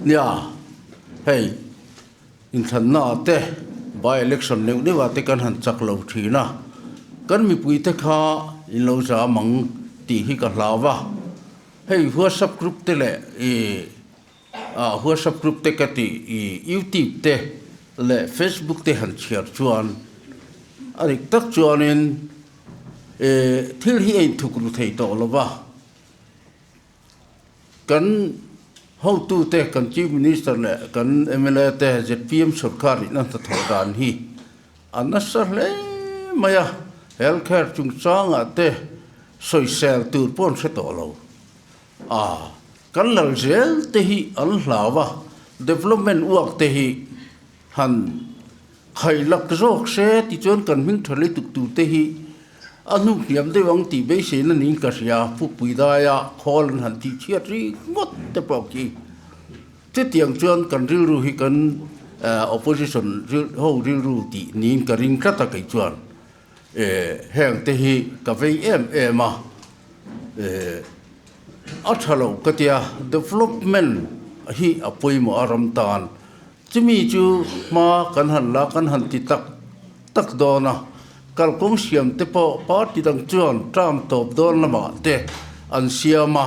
Nia, hei inthlanna ah te by election neuh neuh ah te kan han chak lo thin a, kan mipui te kha in lo zam ang tih hi ka hlau va. Hei WhatsApp group te leh ih ah WhatsApp group te ka tih ih YouTube te leh Facebook te han chhiar chuan a dik tak chuanin ih thil hi a inthuk ru thei tawh lo va. Kan hotute, kan Chief Minister leh kan mla te zpm sorkar in a hnathawh dan hi a nasa hle mai a, health care chungchangah te sawisel tur pawh an hre tawh lo. A, kan lal zel te hi an hlau a, development work te hi han Khailak zawk se tichuan kan hming tha lutuk tur te hi a hnu hniam deuh ang tih beiseina niin ka hria, Pukpui daia khawl an han tih chhiat ringawt te pawh khi. Chutiang chuan kan rilru hi kan opposition ho rilru tih niin ka ring tlat a kei chuan heng te hi ka vei em em a, a tha lo ka tia development hi a pawimawh a ram tan. Chumi chu hma kan han la kan han ti tak tak dawn a, kalkawng siam te pawh party dang chuan term tawp dawn lamah te an siam a,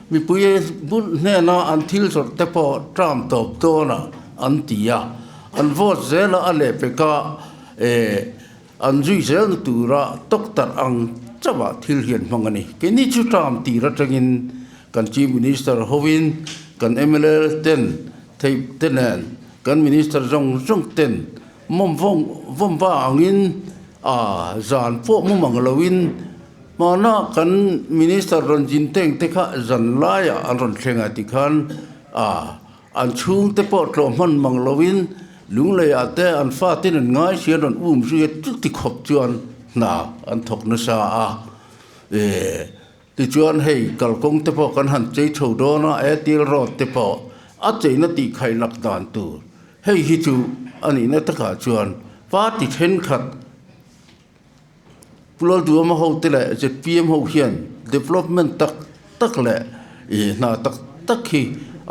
mipui bul hnena an thil zawrh te pawh term tawp dawnah an ti a, an vote zela a lehpeka eh an zui zelna tura tawktarh ang chauhah thil hi an hmang a ni. Keini chu term tir atangin kan Chief Minister hovin kan mla ten Theih te nen kan minister zawng zawng ten mawm vawng vawm va angin a zan pawh mawm ang loin hmana kan minister rawn zin teng te kha zan laiah an rawn thleng a tikhan a an chhung te pawh tlawh hman mang loin lungleiah te an fatin an ngai si an rawn um zui a chuti khawp chuan hna an thawk nasa a e Tichuan hei kalkawng te pawh kan han chei chho dawn a, Airtel road te pawh a cheina tih khaih lak dan tur hei hi chu a nihna takah chuan party thenkhat Pu Lalduhawma ho te leh zpm ho hian development tak tak leh ih hna tak tak hi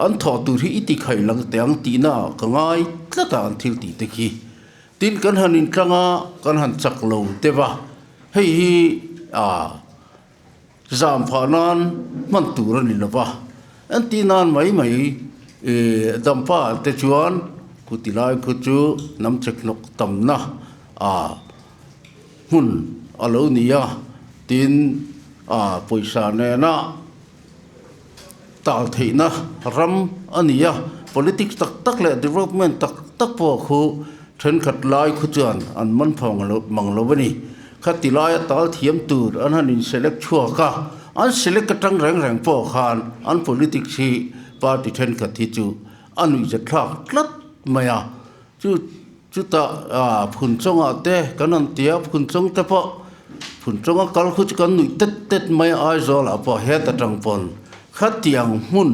an thawh tur hi i ti khaih lang teh ang tihna ah ka ngai tlat a an thil tih te khi. Tin kan han intlang a, kan han chak lo deuh a, hei hi ah Zam phah nan hman tur a ni lo va, entir nan mai mai ih dampa te chuan khuti lai khu chu hnam chek hnawk tamna ah hmun a lo ni a, tin ah pawisa nena tal theihna ram a ni a, politics tak tak leh development tak tak pawh khu thenkhat lai khu chuan an man phah mang lo a ni. Khati laia tal thiam tur an han in select chhuak a, an select atang reng reng pawh khan an politics hi party thenkhat hi chu a nuihzat thlak tlat mai a, chu chutah Phunchawngah te kan han ti a, Phunchawng te pawh Phunchawnga kal khu chu kan nuih tet tet mai a, Aizawlah pawh heta tang pawn khatiang hmun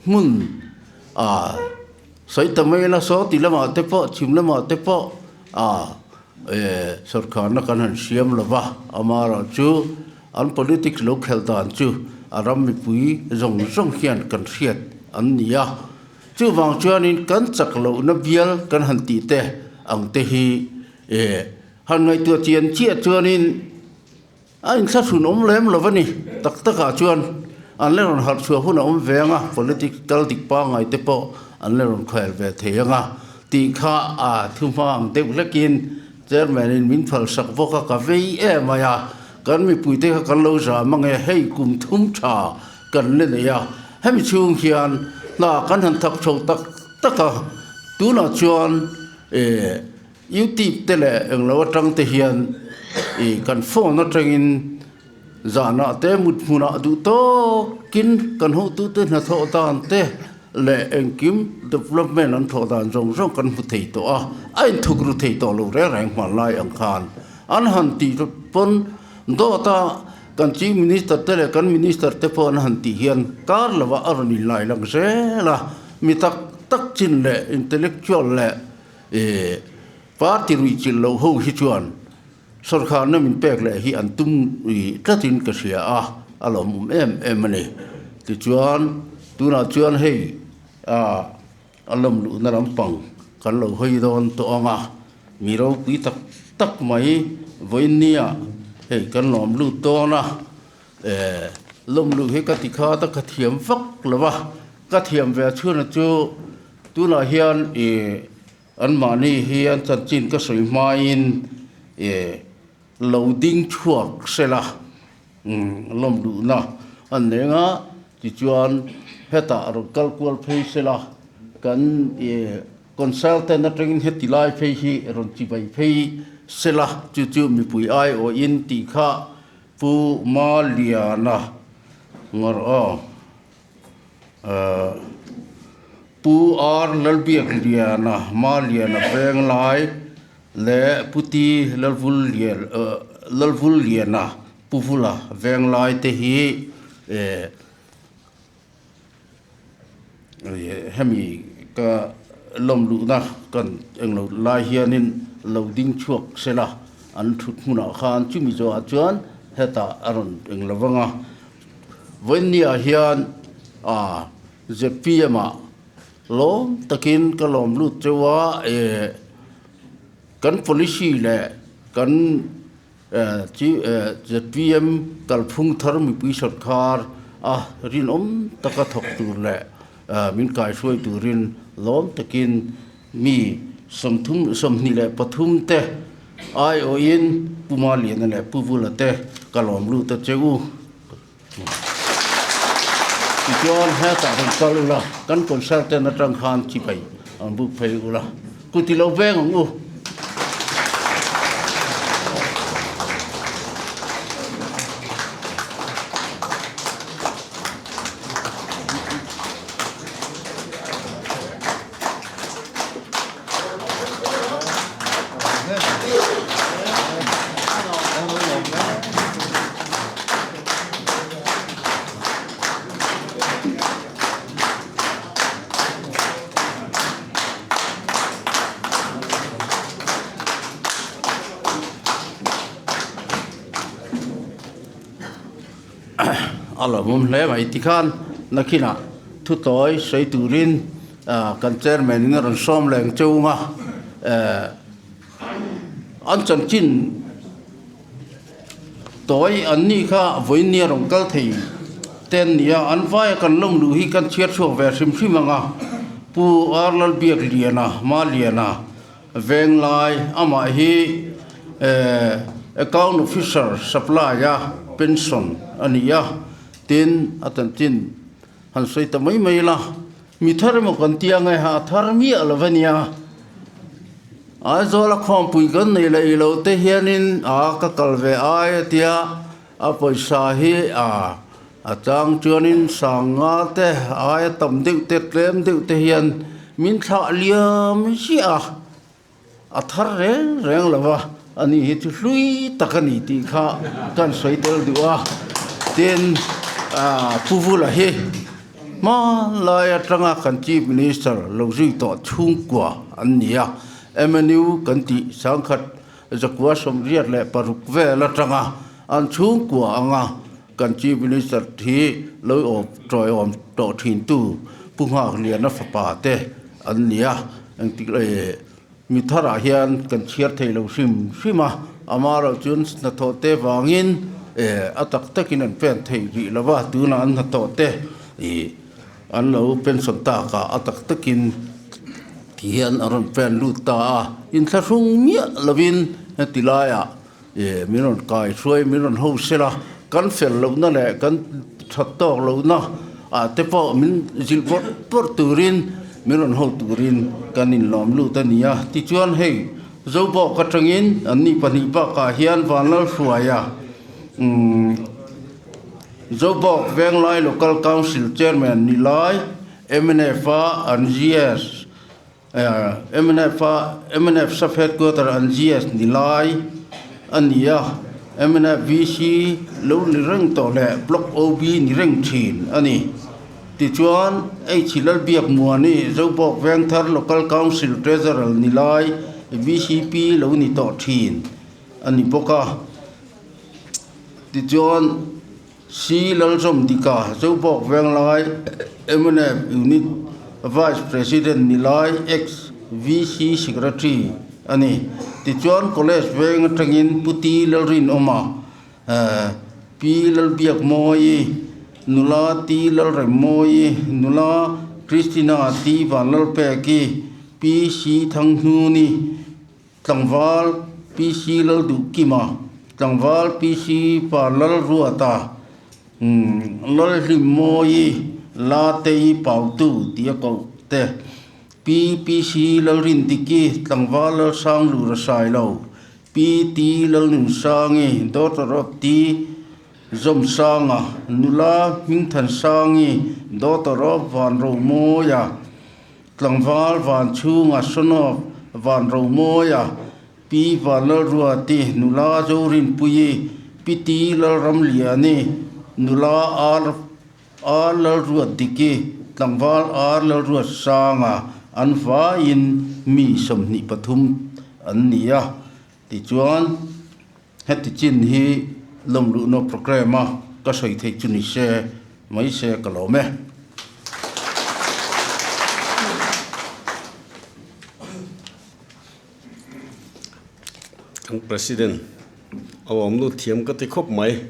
hmun sawi ta mai ila saw ti lamah te pawh chhim lamah te pawh Eh, sorkarna kan han siam lo va, amaherawh chu an politics lo khelh dan chu a ram mipui zawng zawng hian kan hriat an ni a. Chuvang chuanin kan chak lohna bial kan han tih te ang te hi eh han ngaihtuah chian chiah chuanin a inthlahrun awm lem lo a ni. Tak takah chuan an la rawn harh chhuah hun a awm ve ang a, politics kal dik pangngai te pawh an la rawn khael ve thei ang a tih kha a thu hma ang deuh hlekin Chairman in min phalsak bawk a, ka vei em mai a, kan mipuite kha kan lo zam ang e, hei kum thum tha kan la nei a, hemi chhung hian hna kan han thak chho tak tak a, tunah chuan eh YouTube te leh englo atang te hian ih kan phone atangin zanah te mut hmunah duh tawkin kan hotute hnathawh dan te leh engkim development an thawh dan zawng zawng kan hmu thei tawh a, a inthuk ru thei tawh lo reng reng hmanlai ang khan an han tih pawn dawta kan chief minister te leh kan minister te pawh an han tih hian kar lovah a rawn inlai lang zel a, mi tak tak chin leh intellectual leh Ih, party ruihchilh loh ho hi chuan sawrkharna min pek leh hi an tum tlatin ka hria a, a lawmawm em em a ni. Tichuan, tunah chuan hei ah. a lawm luhna lampang kan lo hawi dawn tawh ang a, mi ropui tak tak mai vawinia hei kan lawm lut dawn a, eh lawm luh hi ka ti khat a ka thiam vak lo va, ka thiam ve chhunah chu tunah hian ih anmahni hi an chanchin ka sawi hmain ih lo ding chhuak sela lawm duhna an nei anga tichuan hetah rawn kal kual phei sela kan ih consultant atangin heti lai phei hi rawn chibai phei sela chu chu mipui aiawhin tih kha Pu Maliana ngawrh aw ahh Pu R Lalbiakliana Maliana Venglai leh Pu T Lalvullian ahh Lalvulliana Pu Vula Venglai te hi eh hemi ka lawm luhna kan englo lai hianin lo ding chhuak sela an thut hmunah khan chumi zawhah chuan hetah a rawn englo vang a vawinia hian ah zpm ah lawm takin ka lawm lut cheu a eh kan policy leh kan Zpm kalphung thar mipui sawrkar a rinawm taka thawk tur leh min kaihruai turin lawm takin mi 24 te aiawhin Pu Maliana leh Pu Vula te ka lawm lut a che u. Tichuan hetah rawn kal ula, kan consultant atang khan chibai an buk phei ula, kut i lo veng ang u. A lawmawm hle mai tikhan nakinah thutawi sawi turin kan chairman in a rawn sawm leng cheu a an chanchin Tawi an nih kha vawinia rawn kal thei te an ni a, an vaia kan lawm luh hi kan chhiar chhuak ve hrim hrim ang a, Pu Ar Lalbiakliana, Maliana, Venglai, amah hi Account Officer Supply a pension a ni a, tin a chanchin han sawi ta mai mai la, mi thar emaw kan tia nge ha a thar miah lo va nia. Aizawla khawmpui kan nei leh ilo te hianin a ka kal ve ai a tia a pawisa hi a a chang chuanin sanga te aia tam deuh te tlem deuh te hian min thlah liam ziah a a thar reng reng lo va ani hi chu hlui tak a ni tih kha kan sawi tel duh a tin ah Pu Vula hi. Hmanlai atanga kan Chief Minister lo zui tawh chhungkua an ni a, mnu kan tih sangkhat zakua 86 vel atanga an chhungkua anga kan Chief Minister hi lo awm tawiawm tawh thintu Pu Nghakliana fapa te an ni a, engtik leh mi tharah hian kan chhiar thei lo hrim hrim a, amaherawh chuan hnathawh te vangin a tak takin an pen thei rih lo va, tunah an hnathawh te ih an lo pension tak a, a tak takin ti hian a rawn pen lut ta a, inthlahrung miah lovin heti laiah ih min rawn kai hruai min rawn ho sela, kan fel lohna leh kan that tawk lohna ah te pawh min zilh bawrh bawrh turin min rawn ho turin kan inlawm lut a ni a, tichuan hei Zobawk atangin anni pahnih bakah hian Vanlalhruaia umm Zobawk Venglai Local Council Chairman ni lai mnf a an GS mnf a mnf Sub Headquarter an GS ni lai a ni a, mnf VC lo ni reng tawh leh Block OB ni reng thin a ni. Tichuan, H Lalbiakmuani Zobawk Vengthar Local Council Treasurer ni lai VCP lo ni tawh thin a ni bawk a. Tichuan, C Lalzawmdika Zobawk Venglai mnf Unit. Vice President ni lai Ex VC Secretary a ni. Tichuan College veng atangin Pu T Lalrinawma, Pi Lalbiakmawii, Nula T Lalremmawii, Nula Christina T Vanlalpeki, Pi C Thanghnuni, Tlangval PC Lalduhkima, Tlangval PC Parlalruata, Lalhlimmawi Latei Pautu tih a koh te, Pi PC Lalrindiki, Tlangval Lalsanglura Sailo, Pi T Lalnunsangi, Daughter of T Zawmsanga, Nula Hmingthansangi, Daughter of Vanromawia, Tlangval van chhunga Sonov van Romawia, Pi Vanlalruati, Nula Zorinpuii, Pi Ti Lalramliani, Nula R R Lalruatdiki, Tlangval R Lalruatsanga an vaiin mi 23 an ni a. Tichuan, heti chin hi lawmluhna programme a ka sawi theih chu ni se mai se ka lawm e. Kan President a awm lut thiam ka ti khawp mai.